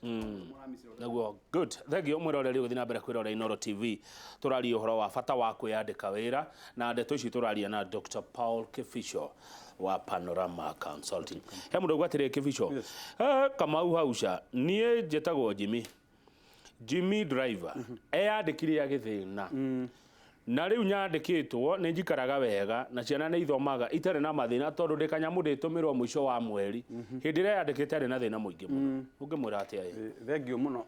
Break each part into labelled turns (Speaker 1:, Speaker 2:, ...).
Speaker 1: Naguo good, thank you mwiroreri gũthiĩ na mbere kwĩrorera Inooro TV. Tũraria ũhoro wa bata wa kwĩyandĩka wĩra, na ndeto ici tũraria na Dr. Paul Kibicho wa Panorama Consulting. He mũndũ auga atĩrĩ, Kibicho, Kamau hauca, niĩ njĩtagwo Jimmy, Jimmy Driver, eyandĩkire agĩthĩna, na rĩu nyandĩkĩtwo nĩ njikaraga wega na ciana nĩ ithomaga itarĩ na mathĩna, tondũ ndĩ kanyamũ ndĩtũmĩrwo mũico wa mweri. Hĩndĩ ĩrĩa yandĩkĩte arĩ na thĩna mũingĩ mũno. Ũngĩmwĩra atĩa ĩ?
Speaker 2: Thengiũ mũno.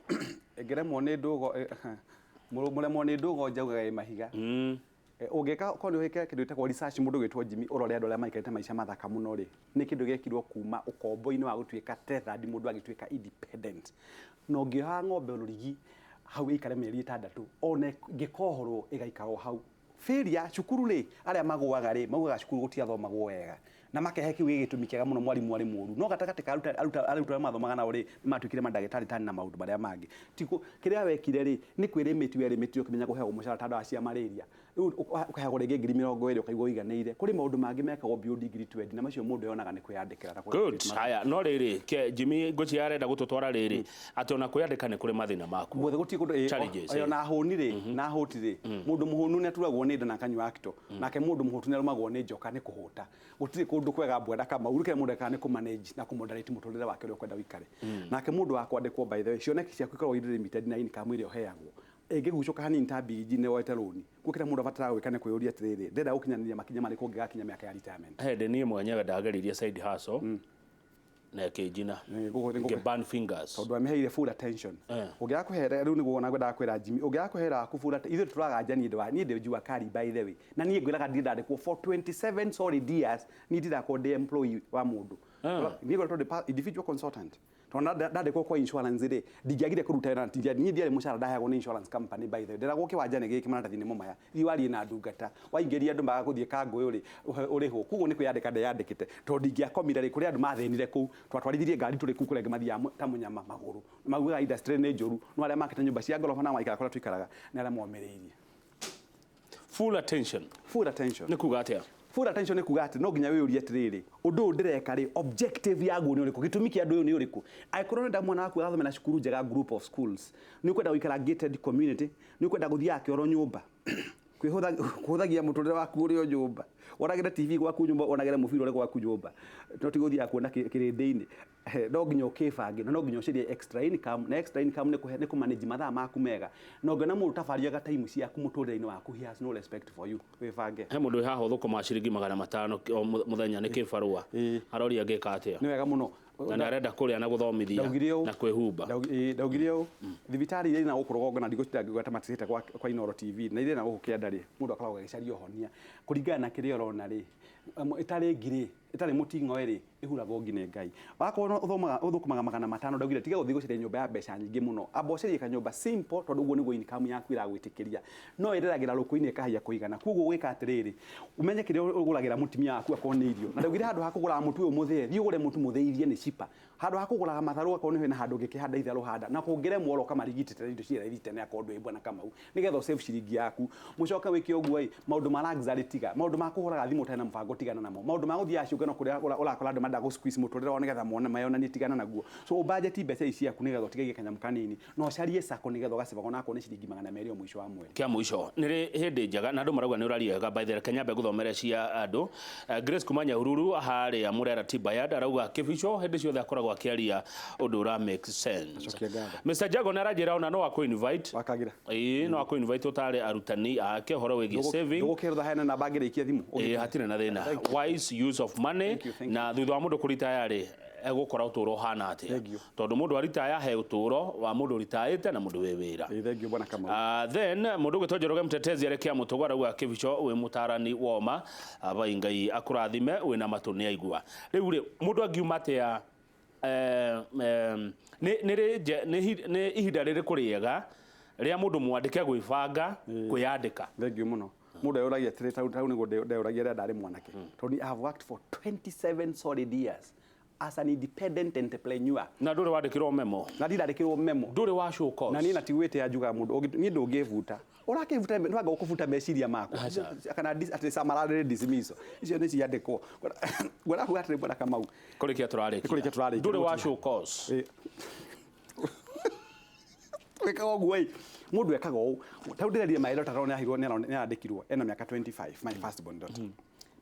Speaker 2: Ĩngĩremwo nĩ ndũgo, mũremwo nĩ ndũgo njaugaga ĩ mahiga. Ũngĩka korwo nĩ wĩke kĩndũ gĩtagwo research, mũndũ ũgwĩtwo Jimmy, ũrore andũ arĩa maikarĩte maica mathaka mũno rĩ, nĩ kĩndũ gĩekirwo kuma ũkombo-inĩ wa gũtuĩka tethered, mũndũ agĩtuĩka independent. Na ũngĩoha ng'ombe rũrigi hau ĩikare mĩeri 6, ona ĩngĩkohorwo ĩgaikara o hau. Failure cukuru rĩ, arĩa magũaga rĩ, maugaga cukuru gũtiathomagwo wega, na makehe kĩu gĩ gĩtũmi kĩega mũno, mwarimũ arĩ mũru. No gatagatĩ ka arutwo arĩa mathomaga nao rĩ, nĩ matuĩkire mandagĩtarĩ tani na maũndũ marĩa mangĩ. Ti kĩrĩa wekire rĩ, nĩ kwĩrĩmĩti werĩmĩtire ũkĩmenya kũheagwo mũcara ta ndawa cia malaria. Rĩu ũkaheagwo rĩngĩ 20,000 ũkaigua ũiganĩire. Kũrĩ maũndũ mangĩ mekagwo beyond 20,000, na macio mũndũ yonaga nĩ kwĩyandĩkĩra na
Speaker 1: Good. Haya, no rĩrĩ, ke Jimmy ngwĩciria arenda gũtũtwara rĩrĩ, atĩ ona kwĩyandĩka nĩ kũrĩ mathĩna makuo.
Speaker 2: Guothe gũtirĩ kũndũ
Speaker 1: Challenges,
Speaker 2: ona ahũni rĩ, na ahũti rĩ, mũndũ mũhũnu nĩ aturagwo nĩ nda na akanyua Acto, nake mũndũ mũhũtu nĩ arũmagwo nĩ njoka nĩ kũhũta. Gũtirĩ kũndũ kwega, bwana Kamau. Rĩu kĩrĩa mũndũ ekaga nĩ kũ-manage na kũ-moderate mũtũrĩre wake ũrĩa ũkwenda ũikare. Nake mũndũ wa kwandĩkwo, by the way, cioneki ciaku ikoragwo irĩ limited na income ĩrĩa ũheagwo ĩngĩgucũka hanini ta mbigi nĩ woete rũni. Kuo kĩrĩa mũndũ abataraga gwĩka nĩ kwĩyũria atĩrĩrĩ, ndĩrenda gũkinyanĩria makinya marĩkũ ngĩgakinya mĩaka ya retirement?
Speaker 1: Hĩndĩ niĩ mwenyewe ndageririe side hustle na ĩkĩnjina, ngĩ burn fingers.
Speaker 2: Tondũ amĩheire full attention. Ũngĩaga kũhe rĩu nĩguo ona ngwendaga kwĩra Jimmy, ũngĩaga kũhe wĩra waku full attention, ithuĩ tũraganjania niĩ ndĩ jua kali, by the way, na niĩ ngwĩraga ndirĩ ndandĩkwo for 27 solid years, niĩ ndirakorwo ndĩ employee wa mũndũ. Niĩ ngoretwo ndĩ individual consultant, tondũ ndandĩkwo kwa insurance rĩ, ndingĩagire kũruta wĩra, na niĩ ndiarĩ mũcara ndaheagwo nĩ insurance company. By the way, ndĩragwo kĩwanja nĩ gĩkĩ, maratathi nĩmo maya, thiĩ warie na ndungata, waingĩria andũ maga gũthiĩ kangũyũ rĩ, ũrĩhwo. Koguo nĩ kwĩyandĩka ndeyandĩkĩte, tondũ ndingĩakomire rĩ, kũrĩ andũ mathĩnire kũu, twatwarithirie ngari tũrĩ kũu, kũrĩ angĩ mathiaga ta mũnyama magũrũ, maugaga industry nĩ njũru, no arĩa makĩte nyũmba cia ngoroba na maikara kũrĩa tũikaraga nĩ arĩa momĩrĩirie.
Speaker 1: Full attention.
Speaker 2: Full attention.
Speaker 1: Nĩ kuga atĩa?
Speaker 2: Full attention nĩ kuga atĩ no nginya wĩyũrie atĩrĩrĩ, ũndũ ũyũ ndĩreka rĩ, objective yaguo nĩ ũrĩkũ? Gĩtũmi kĩa ũndũ ũyũ nĩ ũrĩkũ? Angĩkorwo nĩ mwana waku agathome na cukuru njega, group of schools, nĩ ũkwenda gũikara gated community, nĩ ũkwenda gũthiaga kĩoro nyũmba, kũhũthagia mũtũrĩre waku ũrĩ o nyũmba, wonagĩre TV gwaku nyũmba, wonagĩre mũbira ũrĩ gwaku nyũmba, no ti gũthiaga kuona kĩrĩndĩ-inĩ. No nginya ũkĩbange na no nginya ũcarie extra income, na extra income nĩ kũhe, nĩ kũmanage mathaa maku mega. Na ũngĩona mũndũ ũtabariaga time ciaku mũtũrĩre-inĩ waku, he has no respect for you. Wĩbange.
Speaker 1: He mũndũ wĩ haha ũthũkũmaga ciringi 500 o mũthenya nĩ kĩbarũa. Aroria angĩka atĩa?
Speaker 2: Nĩ wega mũno.
Speaker 1: Na nĩ arenda kũrĩa na gũthomithia
Speaker 2: Ndaugire ũũ.
Speaker 1: na kwĩhumba.
Speaker 2: Ndaugire ũũ, thibitarĩ iria ina gũkũ rũgongo, na ndigũtinda ngĩgweta maticĩte kwa Inooro TV, na iria ina gũkũ kĩanda rĩ, mũndũ akoragwo agĩcaria ũhonia kũringana na kĩrĩa ũrona rĩ, ĩtarĩ ngirĩ, ĩtarĩ mũting'oe rĩ, ĩhuragwo ngi nĩ Ngai. Wakorwo no ũthomaga, ũthũkũmaga 500, ndaugire tiga gũthiĩ gũcaria nyũmba ya mbeca nyingĩ mũno, amba ũcarie kanyũmba simple, tondũ ũguo nĩguo income yaku ĩragwĩtĩkĩria, no ĩreragĩra rũkũ-inĩ ĩkahaiya kũigana. Koguo ũgwĩka atĩrĩrĩ, ũmenye kĩrĩa ũgũragĩra mũtumia waku akorwo nĩ irio, na ndaugire handũ ha kũgũraga mũtu ũyũ mũthĩe, thiĩ ũgũre mũtu mũthĩithie, nĩ cheaper. Handũ ha kũgũraga matharũ, akorwo nĩ hena handũ ũngĩkĩhanda itharũ, handa, na kũngĩremwo ũroka marigitĩte indo ciĩ raithi tene, akorwo ndũĩ, bwana Kamau, nĩgetha ũsave ciringi yaku. Mũcoke wĩke ũguo ĩ, maũndũ ma luxury tiga, maũndũ ma kũhũraga thimũ ũtarĩ na mũbango tigana namo, maũndũ ma gũthiaga ciũngano kũrĩa ũrakora andũ marenda gũ squeeze mũtũrĩre wao nĩgetha mone meyonanie, tigana naguo. So ũbudget mbeca ici ciaku nĩgetha ũtigagie kanyamũ kanini, na ũcarie sacco nĩgetha ũgacĩbagwo onakorwo nĩ ciringi 200 o mũico wa mweri.
Speaker 1: Kĩa mũico, nĩ rĩ hĩndĩ njega na andũ marauga nĩ ũraria wega, by the way, reke nyambe ngũthomere cia andũ. Grace kuma Nyahururu harĩa Murera Timbayard arauga Kĩbico hĩndĩ ciothe akoragwo akĩaria ũndũ ũra make sense.
Speaker 2: Acokia ngatho.
Speaker 1: Mr Jago nĩ aranjĩra ona no akũ invite.
Speaker 2: Wakagira.
Speaker 1: Ĩĩ, no akũ invite ũtare arutani ake ũhoro wĩgiĩ saving.
Speaker 2: Ndũgũkĩrũtha hena namba ngĩrĩkia thimũ.
Speaker 1: Ĩĩ, hatirĩ na thĩna.
Speaker 2: Thank you.
Speaker 1: Wise use of money.
Speaker 2: Thank you, thank you.
Speaker 1: Na thutha wa mũndũ kũritaya rĩ, egũkora ũtũũro ũhana atĩa?
Speaker 2: Thank you.
Speaker 1: Tondũ mũndũ aritaya he ũtũũro wa mũndũ ũritaĩte na mũndũ wĩ wĩra.
Speaker 2: Ĩĩ, thank you, bwana Kamau.
Speaker 1: Then mũndũ ũgwĩtwo Njoroge Mtetezi arĩ Kĩamũtũgũ arauga Kĩbico wĩ mũtarani woma, vai Ngai akũrathime, wĩna matũ nĩ aigua. Rĩu rĩ, mũndũ angiuma atĩa, nĩ ihinda rĩrĩkũ rĩega rĩa mũndũ mwandĩke gwĩbanga kwĩyandĩka?
Speaker 2: Thank you mũno. Mũndũ eyũragia atĩrĩ, tau nĩguo ndeyũragia rĩrĩa ndarĩ mwanake, tondũ I have worked for 27 solid years as an independent entrepreneur.
Speaker 1: Na ndũrĩ wandĩkĩrwo memo?
Speaker 2: Na ndirandĩkĩrwo memo.
Speaker 1: Ndũrĩ wa show cause?
Speaker 2: Na niĩ na ti gwĩtĩa njugaga mũndũ, niĩ ndũngĩbuta. Ũrakĩbuta nĩwanga gũkũbuta meciria makwa.
Speaker 1: Aca.
Speaker 2: Kana atĩ summary dismissal. Icio nĩ ciandĩkwo. Ngwenda kuga atĩrĩ, bwana Kamau.
Speaker 1: Kũrĩkia tũrarĩkia.
Speaker 2: Kũrĩkia tũrarĩkia.
Speaker 1: Ndũrĩ wa show cause?
Speaker 2: Ĩ. Gwĩkaga ũguo ĩ, mũndũ ekaga ũũ. Tarĩu ndĩrerire my daughter tondũ nĩahirwo nĩarandĩkirwo ena mĩaka 25, my first born daughter.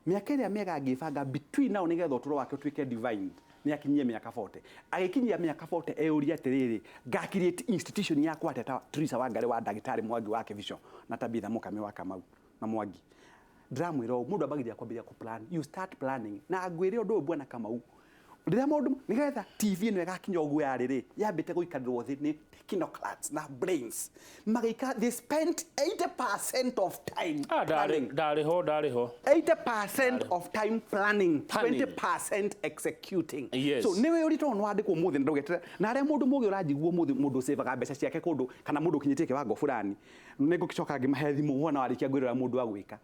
Speaker 2: Mĩaka ĩrĩa mĩega angĩbanga between now nĩgetha ũtũũro wake ũtuĩke divine nĩ akinyie mĩaka 40. Agĩkinyia mĩaka 40 eyũrie atĩrĩrĩ, nga create institution yakwa atĩa ta Teresa Wangari wa ndagĩtarĩ Mwangi wa Kĩbico na Tabitha Mũkami wa Kamau na Mwangi. Ndĩramwĩra ũũ, mũndũ ambagĩrĩria kwambĩrĩria kũ plan. You start planning. Na ngwĩre ũndũ ũyũ bwana Kamau, rĩrĩa maũndũ nĩgetha TV ĩno ĩgakinya ũguo yarĩ rĩ, yambĩte gũikarĩrwo thĩ nĩ technocrats na brains. Magĩikara, they spent 80% of time
Speaker 1: Ah, ndarĩ
Speaker 2: planning.
Speaker 1: ndarĩ ho ndarĩ ho.
Speaker 2: 80% of time planning,
Speaker 1: Planning.
Speaker 2: 20% executing.
Speaker 1: Yes.
Speaker 2: So nĩ wĩ ũritũ nĩ wandĩkwo mũthĩ na ndũgeterere na arĩa mũndũ mũgĩ ũranjigua ũmũthĩ mũndũ ũcĩvaga mbeca ciake kũndũ kana mũndũ ũkinyĩtie kĩwango fulani nĩ ngũgĩcoka ngĩmahe thimũ wona warĩkia ngwĩra ũrĩa mũndũ agwĩka.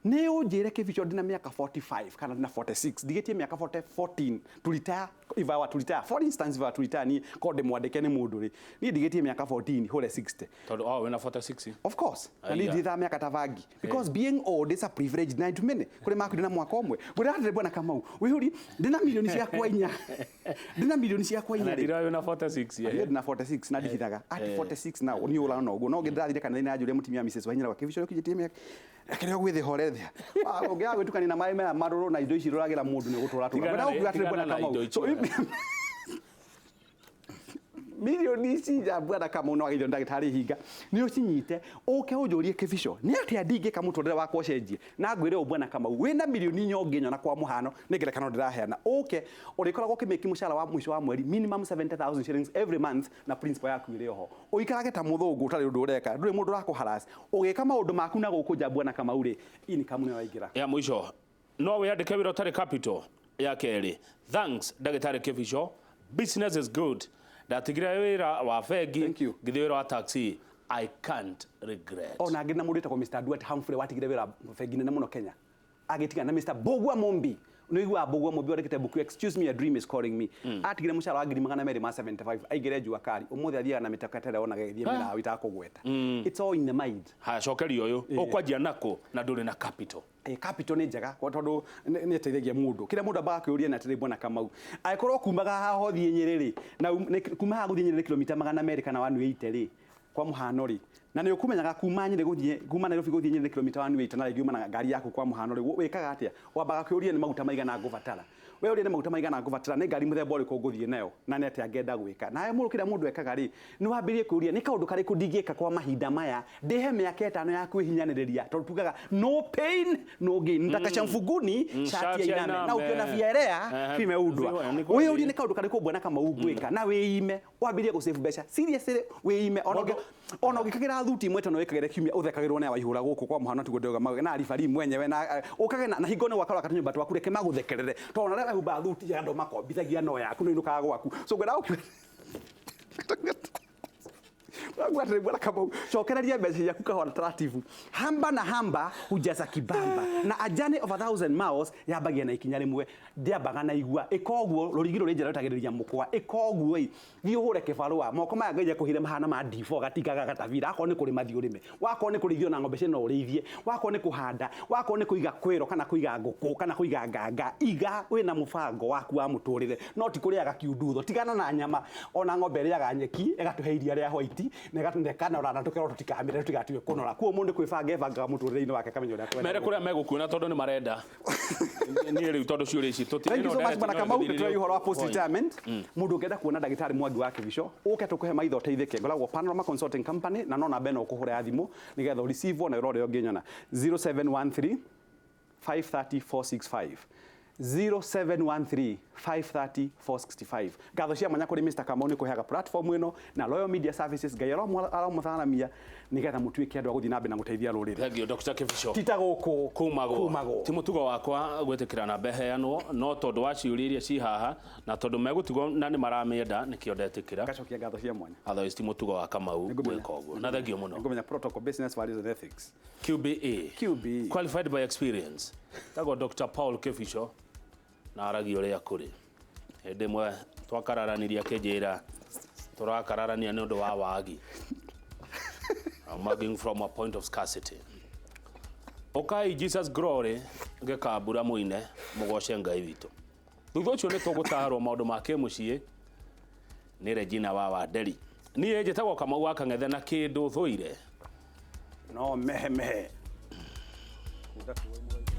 Speaker 2: Nĩ ũnjĩre Kĩbicho ndĩna mĩaka 45 kana ndĩna 46 ndigĩtie mĩaka 40 14 to retire, if I were to retire, for instance, if I were to retire, niĩ korwo ndĩmwandĩke nĩ mũndũ rĩ, niĩ ndigĩtie mĩaka 14 hũre 60.
Speaker 1: Tondũ oh wĩna 46.
Speaker 2: Of course. Na
Speaker 1: Aiya.
Speaker 2: niĩ ndithaa mĩaka ta bangi. Because being old is a privilege na many. Kũrĩ makuire na mwaka ũmwe. Ngwĩra atĩrĩ bwana Kamau, wĩhũri ndĩna milioni ciakwa inya. Ndĩna milioni ciakwa inya
Speaker 1: Na
Speaker 2: rĩ.
Speaker 1: ndira wĩna 46
Speaker 2: Niĩ
Speaker 1: yeah.
Speaker 2: ndĩna 46 na ndihithaga. At 46 now niĩ ũrona ũguo. No ngĩndĩrathire kanitha-inĩ nanjũria mũtumia Mrs. Wahinyara wa Kĩbico ũkinyĩtie mĩaka. Reke gwĩthĩ horethia. Ũngĩaga gwĩtukania na maĩ maya marũrũ na indo ici irũragĩra mũndũ nĩ ũgũtũra tũra.
Speaker 1: Tigana
Speaker 2: Ngwenda gũkuga atĩrĩ
Speaker 1: tigana
Speaker 2: bwana
Speaker 1: na
Speaker 2: Kamau.
Speaker 1: indo
Speaker 2: So,
Speaker 1: icio.
Speaker 2: Milioni ici inya bwana Kamau no agĩthio ndagĩtarĩ hinga nĩ ũcinyite ũke ũnjũrie Kĩbico nĩ atĩa ndingĩka mũtũrĩre wakwa ũcenjie na ngwĩre ũũ bwana Kamau wĩna milioni inya ũngĩnyona kwa mũhano nĩ ngerekano ndĩraheana ũke ũrĩkoragwo ũkĩmĩki mũcara wa mũico wa mweri minimum 70,000 shillings every month na principal yaku ĩrĩ oho ũikarage ta mũthũngũ ũtarĩ ũndũ ũreka ndũrĩ mũndũ ũrakũharass ũgĩka maũndũ maku na gũkũ nja bwana Kamau rĩ, income nĩyo yaingĩra.
Speaker 1: Ya mũico no wĩandĩke wĩra ũtarĩ capital. Ya kerĩ, thanks ndagĩtarĩ Kĩbico, business is good, ndatigire wĩra wa bengi
Speaker 2: Thank you.
Speaker 1: ngĩthiĩ wĩra wa taxi, I can't regret.
Speaker 2: Ona ngĩ na mũndũ wĩtagwo Mr. Duarte Humphrey watigire wĩra bengi nene mũno Kenya agĩtigana na Mr. Mbugua Mumbi nĩ ũiguaga Mbugua Mumbi wandĩkĩte mbuku Excuse Me, a Dream Is Calling Me, atigire mũcara wa 275,000 aingĩre jua kari ũmũthĩ athiaga na mĩtaka ĩtarĩ onaga ĩgĩthiĩ mĩraũ itakũgweta. It's all in the mind.
Speaker 1: Haya cokeria ũyũ ũkwanjia nakũ na ndũrĩ na capital?
Speaker 2: Capital nĩ njega kwa tondũ nĩ ĩteithagia mũndũ. Kĩrĩa mũndũ ambaga kwĩyũria nĩ atĩrĩ bwana Kamau, angĩkorwo kumaga haha ũthiĩ Nyĩrĩ rĩ, na kuma haha gũthiĩ Nyĩrĩ nĩ kilomita 200 kana 180 rĩ, kwa mũhano rĩ, na nĩ ũkũmenyaga kuma Nyĩrĩ gũthiĩ kuma Nairobi gũthiĩ Nyĩrĩ nĩ kilomita 180 na rĩngĩ uma na ngari yaku kwa mũhano rĩ, wĩkaga atĩa? Wambaga kwĩyũria nĩ maguta maigana ngũbatara. We ũrĩa nĩ maguta maigana ngũbatara, nĩ ngari mũthemba ũrĩkũ ngũthiĩ nayo na nĩ atĩa ngenda gwĩka. Nawe mũndũ kĩrĩa mũndũ ekaga rĩ, nĩ wambĩrĩrie kwĩyũria nĩ kaũndũ karĩkũ ndingĩka kwa mahinda maya ndĩhe mĩaka ĩtano ya kwĩhinyanĩrĩria tondũ tugaga no pain no gain. Nitakasha mfuguni shati
Speaker 1: shati
Speaker 2: ya
Speaker 1: ya
Speaker 2: iname na
Speaker 1: iname.
Speaker 2: ukiona vielea vimeundwa.
Speaker 1: Nĩ kweli.
Speaker 2: Wĩyũrie nĩ kaũndũ karĩkũ bwana Kamau ngwĩka na wĩime wambĩrĩrie gũsave mbeca seriously wĩime ona ona ũngĩkagĩra thuti imwe tano wĩkagĩre kiumia ũthekagĩrwo nĩ awaihũra gũkũ kwa mũhano tiguo ndĩrauga na aribari mwenyewe na ũkage na hingo nĩ gwaka tũnyũmba twaku reke magũthekerere tondũ ona rĩrĩa wehumba thuti ya andũ makombithagia no yaku nĩ ũinũkaga gwaku. So ngwenda gũkiuga atĩrĩ bwana Kamau, cokereria mbeca ciaku kahora taratibu. Hamba na hamba hujaza kibamba na a journey of 1,000 miles yambagia na ikinya rĩmwe ndĩambaga na igua. Ĩka ũguo rũrigi rũrĩ njĩra rũtagĩrĩria mũkwa. Ĩka ũguo ĩ thiĩ ũhũre kĩbarũa moko maya ngai akũhire mahana ma D4 gatingaga gatabira. Akorwo nĩ kũrĩma thiĩ ũrĩme, wakorwo nĩ kũrĩithio na ng'ombe cia no ũrĩithie, wakorwo nĩ kũhanda, wakorwo nĩ kũiga kwĩro kana kũiga ngũkũ kana kũiga nganga, iga wĩna mũbango waku wa mũtũrĩre no ti kũrĩaga kiundutho. Tigana na nyama, ona ng'ombe ĩrĩaga nyeki ĩgatũhe iria rĩa white na ĩkanora na tũkerwo tũtikamĩre tũtigatige kũnora. Kuo mũndũ kwĩbanga ebangaga mũtũrĩre-inĩ wake akamenya ũrĩa
Speaker 1: Mere
Speaker 2: kwenda.
Speaker 1: kũrĩa megũkuona tondũ nĩ marenda niĩ rĩu tondũ ciũria ici tũti
Speaker 2: Thank you so much bwana Kamau. Nĩtũraria ũhoro wa post
Speaker 1: Point.
Speaker 2: retirement. Mũndũ ũngĩenda kuona ndagĩtarĩ Mwangi wa Kĩbico ũke tũkũhe maitho ũteithĩke. Ngoragwo Panorama Consulting Company na no namba ĩno ũkũhũra ya thimũ nĩgetha ũreceive na ũrĩa ũngĩnyona 0713 530 465 0713 530 465. Ngatho cia mwanya kũrĩ Mr. Kamau nĩ kũheaga platform ĩno na Royal Media Services. Ngai aromũtharamia nĩgetha mũtuĩke andũ a gũthiĩ na mbere na gũteithia rũrĩrĩ.
Speaker 1: Thank you Dr. Kĩbico.
Speaker 2: Tita gũkũ
Speaker 1: Kumagwo
Speaker 2: kumagwo
Speaker 1: ti mũtugo wakwa gwĩtĩkĩra namba ĩheanwo no tondũ wa ciũria iria ci haha na tondũ megũtigwo na nĩ maramĩenda nĩkĩo ndetĩkĩra.
Speaker 2: Ngacokia ngatho cia mwanya.
Speaker 1: Otherwise ti mũtugo wa Kamau
Speaker 2: Nĩngũmenya.
Speaker 1: gwĩka ũguo na thengio mũno.
Speaker 2: Nĩngũmenya protocol, business values and ethics.
Speaker 1: QBE.
Speaker 2: QBE.
Speaker 1: Qualified by experience. Tagwo Dr. Paul Kĩbico na aragia ũrĩa kũrĩ. Hĩndĩ ĩmwe twakararanirie akĩnjĩra tũrakararania nĩ ũndũ wa wagi. I'm arguing from a point of scarcity. Ũkai Jesus Glory ngĩkambura mũine mũgoce Ngai witũ. Thutha ũcio nĩ tũgũtarwo maũndũ ma kĩmũciĩ nĩ Regina wa Wanderi. Niĩ njĩtagwo Kamau wa Kang'ethe na kĩndũ thũire no mehemehe.
Speaker 2: Kunda kuo.